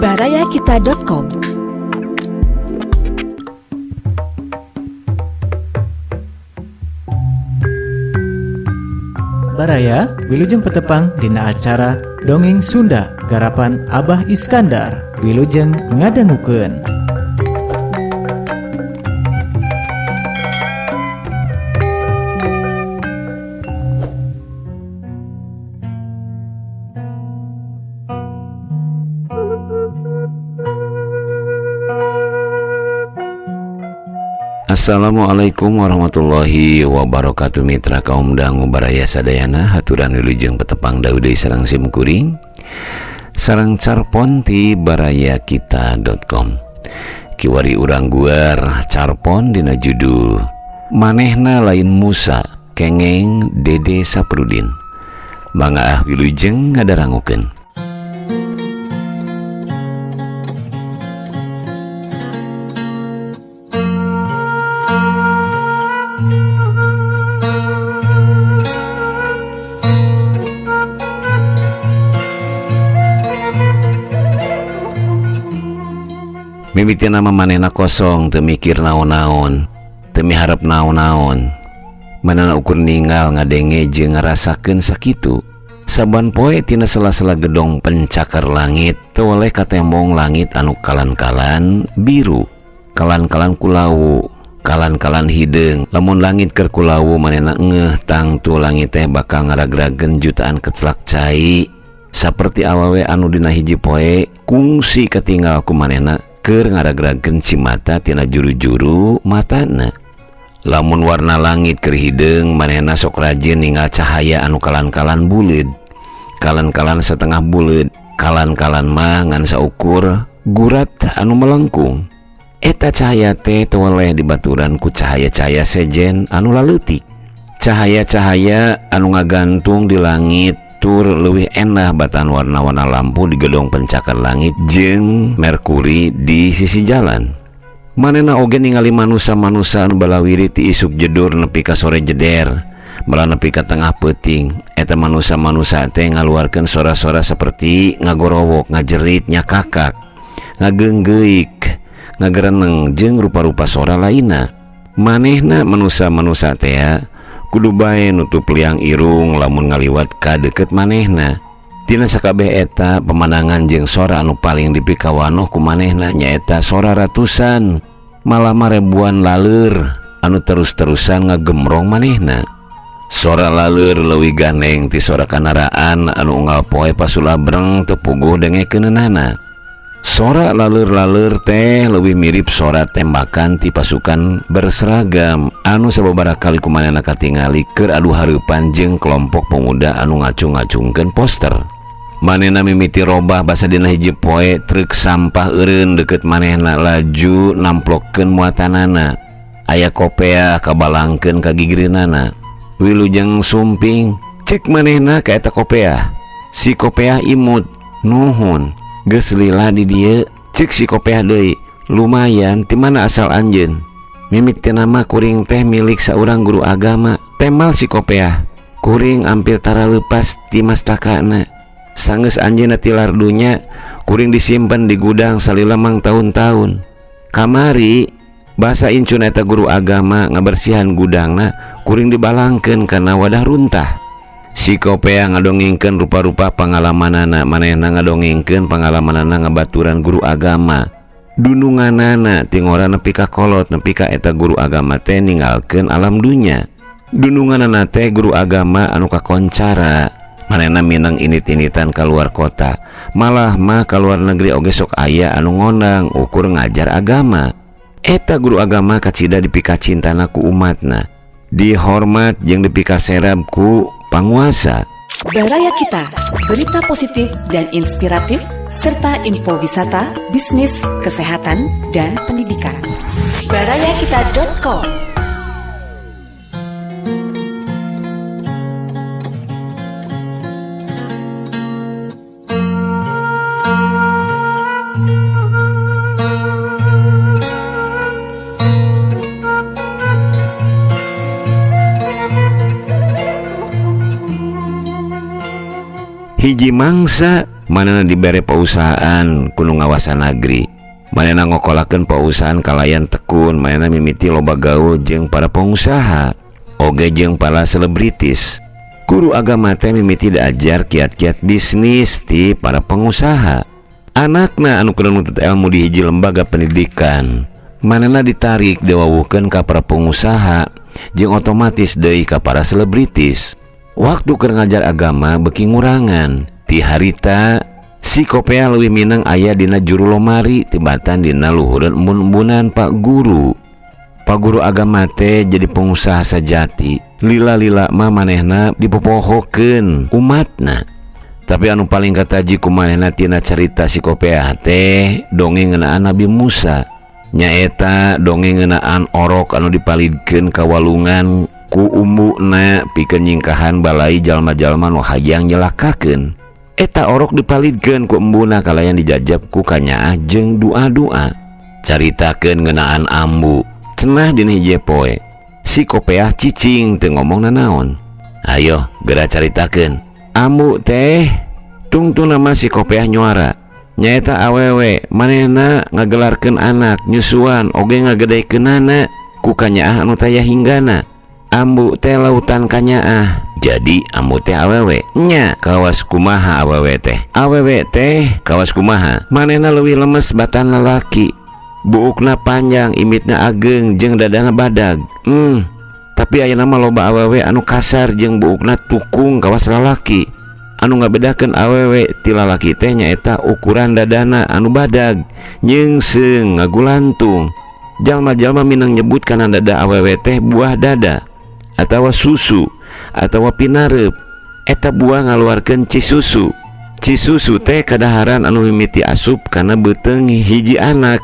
Barayakita.com. Baraya, Wilujeng Petepang dina acara Dongeng Sunda garapan Abah Iskandar. Wilujeng ngadangukeun. Assalamualaikum warahmatullahi wabarakatuh. Mitra kaum dangu baraya sadayana, haturan wilujeng petepang daudeui sareng sim kuring sareng carpon ti barayakita.com. Kiwari urang guar carpon dina judul Manehna Lain Musa kengeng Dede Saprudin. Mangga ah wilujeng ngadarangukeun. Mimiti nama manehna kosong, teu mikir naon-naon, teu miharep naon-naon. Manehna ukur ninggal ngadenge jeung ngarasakeun sakitu. Saban poe tina sela-sela gedong pencakar langit teu weleh katembong langit anu kalan-kalan biru, kalan-kalan kulawu, kalan-kalan hideung. Lamun langit keur kulawu manehna ngeuh tangtu langit teh bakal ngaragrageun jutaan kecelak cai. Saperti awewe anu dina hiji poe kungsi katinggal ku manehna keur ngaragrageun cimata tina juru-juru matana. Lamun warna langit keur hideung manehna sok rajin ninggal cahaya anu kalan-kalan buleud, kalan-kalan setengah buleud, kalan-kalan mah ngan saukur gurat anu melengkung. Eta cahaya teh teu weleh dibaturan ku cahaya-cahaya sejen anu laleutik. Cahaya-cahaya anu ngagantung di langit tur leuwih endah batan warna-warna lampu di gedong pencakar langit jeung Merkuri di sisi jalan. Manehna oge ningali manusa-manusa anu balawiri ti isuk jedur nepi ka sore jeder, malah nepi ka tengah peuting. Eta manusa-manusa teh ngaluarkeun sora-sora seperti ngagorowok, ngajerit, nyakakak, ngageunggeuk, ngagereneng jeung rupa-rupa sora lainna. Manehna manusa-manusa teh kudu bae nutup liang irung lamun ngaliwat ka deukeut manehna. Tina sakabeh eta pemandangan jeung sora anu paling dipikawanoh ku manehna nyaeta sora ratusan malah ribuan laleur anu terus-terusan ngagemrong manehna. Sora laleur leuwih gandeng ti sora kanaraan anu unggal poe pasulabreng teu puguh dengekeunana. Sora laleur-laleur teh leuwih mirip sora tembakan ti pasukan berseragam anu sababaraha kali ku manehna katingali keur adu hareupan jeung kelompok pemuda anu ngacung-ngacungkeun poster. Manehna mimiti robah basa dina hiji poe truk sampah eureun deukeut manehna laju namplokeun muatanana. Aya kopea kabalangkeun ka gigireunana. Wilujeng sumping cek manehna ka eta kopea. Si kopea imut, nuhun. Geus lila di dieu, cek si kopeah deui. Lumayan, ti mana asal anjeun? Mimit tina mah kuring teh milik saurang guru agama. Temal si kopeah. Kuring ampir tara leupas ti mastakana. Sanggeus anjeunna tilar dunya, kuring disimpen di gudang salila mang tahun-tahun. Kamari basa incun eta guru agama ngabersihan gudangna, kuring dibalangkeun kana wadah runtah. Si kopea ngadongengkeun rupa-rupa pangalamanana, manehna ngadongengkeun pangalamanana ngabaturan guru agama. Dununganana tingora nepi ka kolot nepi ka eta guru agama teh ninggalkeun alam dunya. Dununganana teh guru agama anu kakoncara, manehna mineng init-initan kaluar kota, malah mah kaluar negeri oge sok aya anu ngondang ukur ngajar agama. Eta guru agama kacida dipikacintana ku umatna, dihormat jeung dipikaserab ku panguasa. Baraya Kita, berita positif dan inspiratif, serta info wisata, bisnis, kesehatan, dan pendidikan. Barayakita.com. Hiji mangsa Manehna dibere pausahaan ku nu ngawasa nagri. Manehna ngokolakeun pausahaan kalayan tekun. Manehna mimiti loba gaul jeung para pengusaha oge jeung para selebritis. Guru agama teh mimiti diajar kiat-kiat bisnis ti para pengusaha. Anakna anu keur nuntut ilmu di hiji lembaga pendidikan, manehna ditarik diwawuhkeun ka para pengusaha jeung otomatis deui ka para selebritis. Waktu keur ngajar agama beuki ngurangan. Ti harita si Kopea leuwih mineng aya dina juru lomari tibatan dina luhureun embun-embunan Pak Guru. Pak Guru agama teh jadi pengusaha sajati. Lila-lila mah manehna dipopohokeun umatna. Tapi anu paling kataji ku manehna tina carita si Kopea teh dongeng ngeunaan Nabi Musa. Nyaeta dongeng ngeunaan orok anu dipalidkeun ka walungan ku umbuna pikeun nyingkahan balai jalma-jalma nu hayang nyelakakeun. Eta orok dipalidkeun ku embuna kalayan dijajab ku kanyaah jeung doa-doa. Caritakeun ngeunaan ambu. Cenah dina hiji poe si Kopeah cicing teu ngomong nanaon. Ayo geura caritakeun. Ambu teh tungtuna mah si Kopeah nyuara. Nyaeta awewe manehna ngagelarkeun anak nyusuan oge ngagedekeunana ku kanyaah anu taya hinggana. Ambu teh lautan kanyaah. Jadi ambu teh awewe nya kawas kumaha awewe teh. Awewe teh kawas kumaha manehna leuwih lemes batan lalaki. Buukna panjang, imitna ageng jeung dadana badag. Tapi ayeuna mah loba awewe anu kasar jeung buukna tukung kawas lalaki. Anu ngabedakeun awewe ti lalaki teh nyaeta ukuran dadana anu badag, nyeungseng ngagulantung. Jalma-jalma minang nyebut kana dada awewe teh buah dada atawa susu atawa pinareup. Eta buah ngaluarkeun cisusu. Cisusu teh kadaharan anu mimiti asup kana beuteung hiji anak.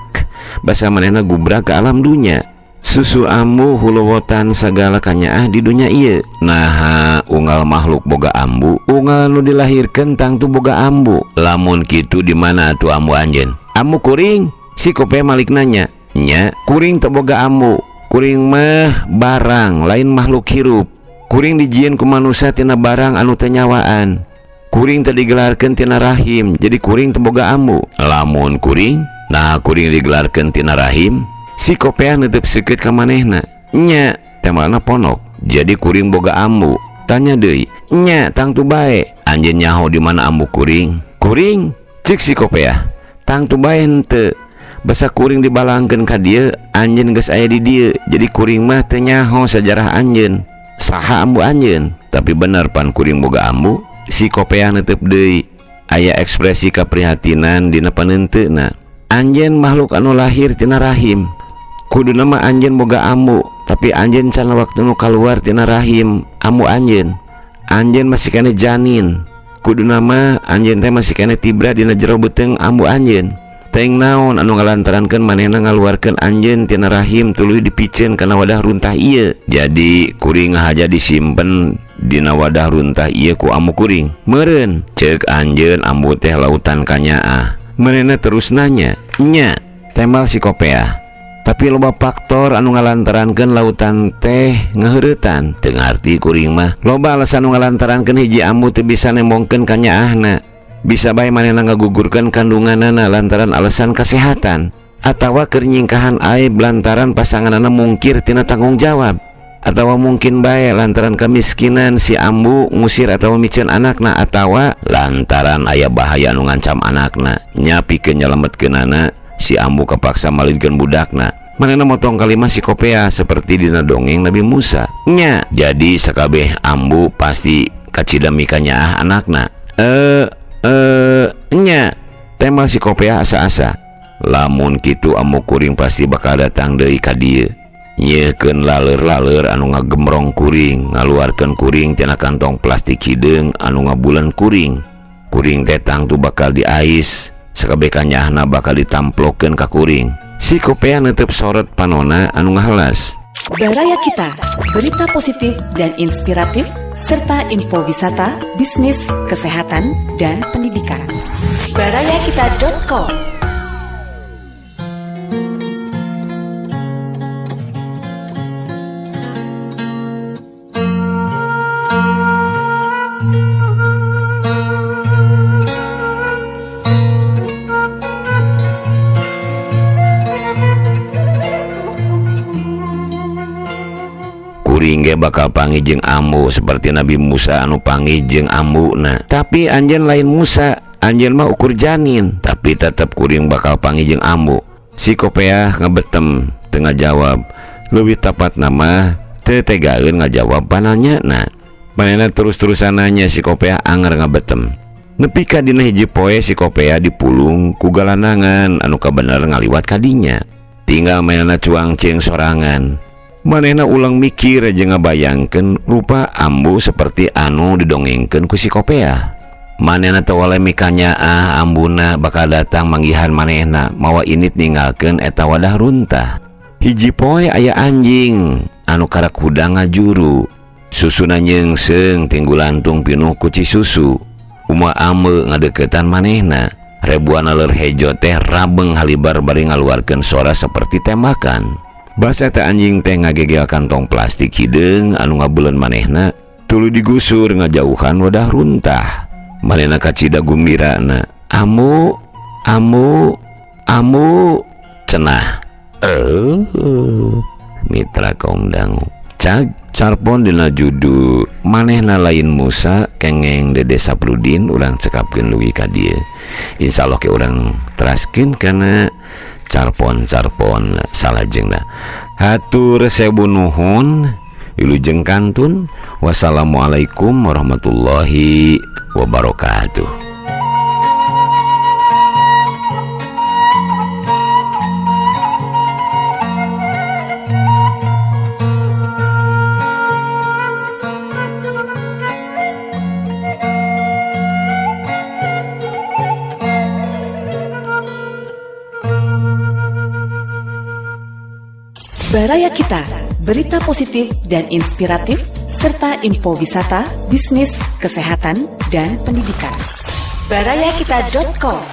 Basa manehna gubrak ke alam dunya. Susu ambu huluwotan sagala kanyaah di dunya ieu. Naha unggal makhluk boga ambu, unggal nu dilahirkeun tangtu boga ambu. Lamun kitu di mana atuh ambu anjeun? Ambu kuring? Si Kope malik nanya. Nya, kuring teu boga ambu. Kuring mah barang, lain makhluk hirup. Kuring dijieun ku manusia tina barang anu teu nyawaan. Kuring teu digelarkeun tina rahim, jadi kuring teu boga ambu. Lamun kuring, nah kuring digelarkeun tina rahim. Si Kopeah neuteub seukeut ka manehna. Nya, temalna ponok. Jadi kuring boga ambu. Tanya deui. Nya, tangtu bae. Anjeun nyaho di mana ambu kuring? Kuring? Ceuk si Kopeah. Tangtu bae henteu. Basa kuring dibalangkeun ka dieu, anjeun geus aya di dieu. Jadi kuring mah teu nyaho sajarah anjeun. Saha ambu anjeun? Tapi bener pan kuring boga ambu. Si Kopeah neuteub deui. Aya ekspresi kaprihatinan dina panenteuna. Anjeun makhluk anu lahir tina rahim. Kuduna mah anjeun boga ambu, tapi anjeun can waktu nu kaluar tina rahim ambu anjeun. Anjeun masih keneh janin. Kuduna mah anjeun teh masih keneh tibra dina jero beuteung ambu anjeun. Teuing naon anu ngalantarankeun manehna ngaluarkeun anjeun tina rahim tuluy dipiceun kana wadah runtah ieu. Jadi kuring ngahaja disimpen dina wadah runtah ieu ku ambu kuring. Meureun ceuk anjeun ambu teh lautan kanyaah. Manehna terus nanya. Nya, temal si Kopeah. Tapi loba faktor anu ngalantarankeun lautan teh ngaheuretan. Teu ngarti kuring mah. Loba alasan anu ngalantarankeun hiji ambu teu bisa nembongkeun kanyaahna. Bisa bae manehna ngagugurkeun kandunganana lantaran alasan kesehatan atawa keur nyingkahan aib lantaran pasanganana mungkir tina tanggung jawab, atawa mungkin bae lantaran kemiskinan si ambu ngusir atawa miceun anakna, atawa lantaran aya bahaya anu ngancam anakna. Nya pikeun nyelametkeunana si ambu kepaksa malidkeun budakna. Manehna motong kalimah si Kopeah seperti dina dongeng Nabi Musa. Nya, jadi sakabeh ambu pasti kacida mikanyaah anakna. Nya, tema si Kopeah asa-asa. Lamun kitu ambu kuring pasti bakal datang deui ka dieu. Nyeukeun laleur-laleur anu ngagemrong kuring, ngaluarkeun kuring tina kantong plastik hideung anu ngabulan kuring. Kuring teh tangtu bakal diais, sakabeh kanyaahna bakal ditamplokeun ka kuring. Si Kopeah neuteub sorot panona anu ngahelas. Baraya Kita, berita positif dan inspiratif, serta info wisata, bisnis, kesehatan, dan pendidikan. Barayakita.com. bakal panggih jeung ambu seperti Nabi Musa anu panggih jeung ambuna. Tapi anjeun lain Musa, anjeun mah ukur janin, tapi tetep kuring bakal panggih jeung ambu. Si Kopeah ngebetem teu ngajawab. Leuwih tepatna mah teu tegaeun ngajawab pananyana. Manehna terus-terusan nanya, si Kopeah anger ngabetem. Nepi ka dina hiji poe si Kopeah dipulung ku galanangan anu kabener ngaliwat kadinya. Tinggal manehna cuang cieung sorangan. Manehna ulang mikir jeung ngabayangkeun rupa ambu seperti anu didongengkeun ku si Kopeah. Manehna teu oleh mikanyaah ambuna bakal datang manggihan manehna mawa init ninggalkeun eta wadah runtah. Hiji poe aya anjing anu karak hudang ngajuru. Susuna nyeungseung tinggulantung pinuh ku cisusu. Uma ame ngadeukeutan manehna. Rebuan aleur hejo teh rabeng halibar bari ngaluarkeun sora seperti tembakan. Basa teh anjing teh ngagegel kantong plastik hideung anu ngabuleun manehna, tuluy digusur ngajauhan wadah runtah. Manehna kacida gumbirana. Amu, amu, amu, cenah. Mitra kaum dangu. Cag carpon dina judul manehna lain Musa kengeng Dede Saprudin urang cekapkeun leuwih ka dieu. Insyaallah ke urang teraskeun kana carpon-carpon salajengna. Hatur sewu nuhun, wilujeng kantun. Wassalamualaikum warahmatullahi wabarakatuh. Baraya Kita, berita positif dan inspiratif, serta info wisata, bisnis, kesehatan, dan pendidikan. Barayakita.com.